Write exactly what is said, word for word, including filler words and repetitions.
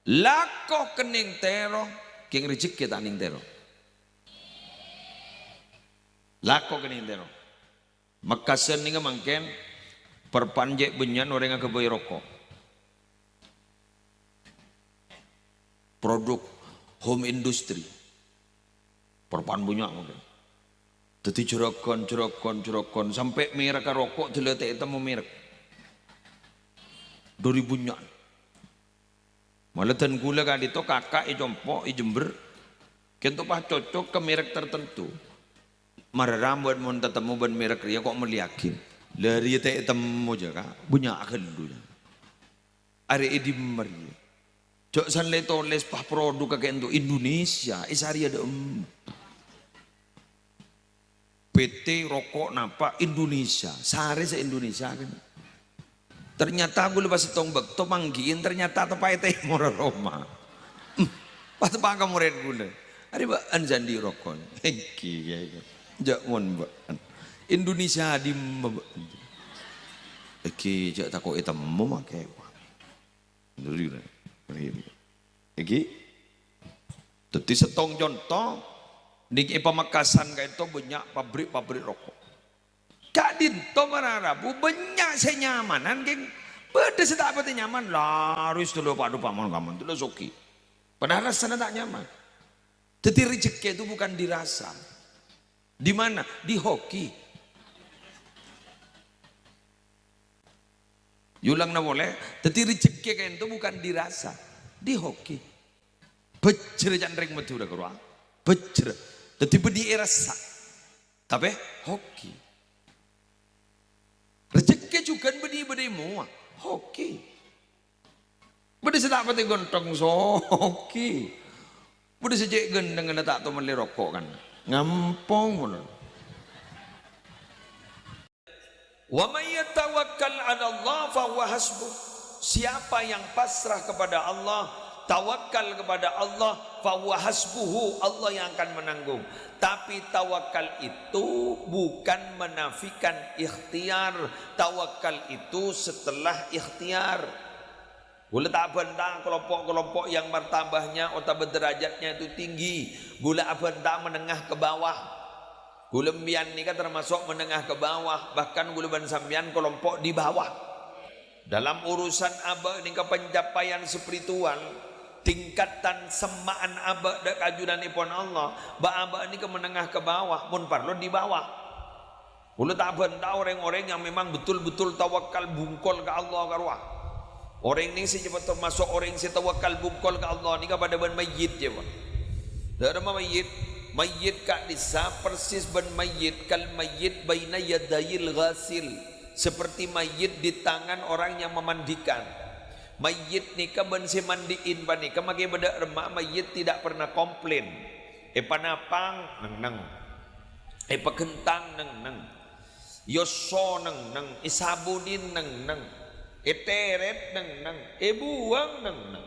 Lako kennèng tèro, kèng rejekkè ta' nèng tèro. Lako kennèng tèro. Mekkasân nèka mangkèn parpan cè' bânnya'an orèng aghâbây roko'. Produk home industry. Parpan bânnya' mangkèn. Dhâddhi juragan, juragan, juragan, sampè' mèrek roko' dâlâ ta' ètemmo mèrek. Dhâri bânnya'an. Mala dân ghulâ ka'dinto kaka' è compo', è Jember, kento pas cocok ka mèrek tartemto. Mara rambut mon tatemmo bân mèrek rèya ko' mellèyaghi. La rèya ta' ètemmo jâ, Ka'. Bânnya' ghâllu jâ. Arè è dimma rèya? Jâ' san la ètolès pas produk ka kento Indonesia, è sarèya dâ' emma. P T roko' napa Indonesia, sarè sa-Indonesia kan. Ternyata ghulâ pas sèttong bâkto manggi'in, ternyata teppa' è tèmorra roma. Hmm, pas teppa' ka morèd ghulâ. Arè bâ'ân sè andi' roko'. Èngghi, Kèyaè. Jâ' mon bâ'ân. Indonesia dimma bâ'ân? Èngghi, jâ' tako' ètemmo makè. Èngghi. Dhâddhi sèttong conto, nèng è Pamekasan ka'dinto bânnya' pabrik-pabrik roko'. Ka'dinto mara rabu bânnya' sè nyamanan, kèng. Bâdâ sè ta' patè nyaman, larès dâlâ padâ pamon-kamon, dâlâ soghi. Padahal rassana ta' nyaman. Dhâddhi rejekkè itu bukan dirasa. Di mana? Di hoki. Èolangana polè, dhâddhi rejekkè ka'dinto bukan dirasa, di hoki. Bhâjjhrâ can rèng Madhurâ, karo, a. Bhâjjhrâ. Dhâddhi bânnè èrassa. Tapè hoki. Rejekkè jhughân bânnè bâdâ è mowa. Hoki. Bâdâ sè ta' patè ghântèng, soghi. Bâdâ sè cè' ghântèngnga ta' tao mellè roko' kan. Ngampong, mon. "Wa may yatawakkal 'alallah fa huwa hasbuh." Siapa yang pasrah kepada Allah, tawakal kepada Allah, fa huwa hasbuhu, Allah yang akan menanggung. Tapi tawakal itu bukan menafikan ikhtiar. Tawakal itu setelah ikhtiar. Ghulâ ta' abânta kelompok-kelompok yang martabahnya otabâ derajatnya itu tinggi. Ghulâ abânta menengah ke bawah. Ghulâ sampèyan nèka termasuk menengah ke bawah, bahkan ghulâ bân sampèyan kelompok di bawah. Dalam urusan abâ' nèka pencapaian spiritual, tingkatan semma'an abâ' dâ' ka ajunanèpon Allah, bâ' abâ' nèka menengah ke bawah, mon parlo di bawah. Ghulâ ta' abânta orèng-orèng yang memang betul-betul tawakal bungkol ka Allah, karo, a. Orèng nèka sè cè' termasuk orèng sè tawakal bungkol ka Allah nèka padâ bân mayyit, yâ, Pak. Dâ'remma mayyit? Mayyit ka'dissa persis bân mayyit, kal mayyit baina yadayil ghasil. Seperti mayit di tangan orang yang memandikan. Mayit nèka bân sè mandi'in panèka makè bâdâ remma, mayit tidak pernah komplain. Èpanapang, neng-neng. Èpaghentang, neng-neng. Èosso, neng-neng. Èsabuni, neng-neng. Ètèrèt, neng-neng. Èbuwâng, neng-neng.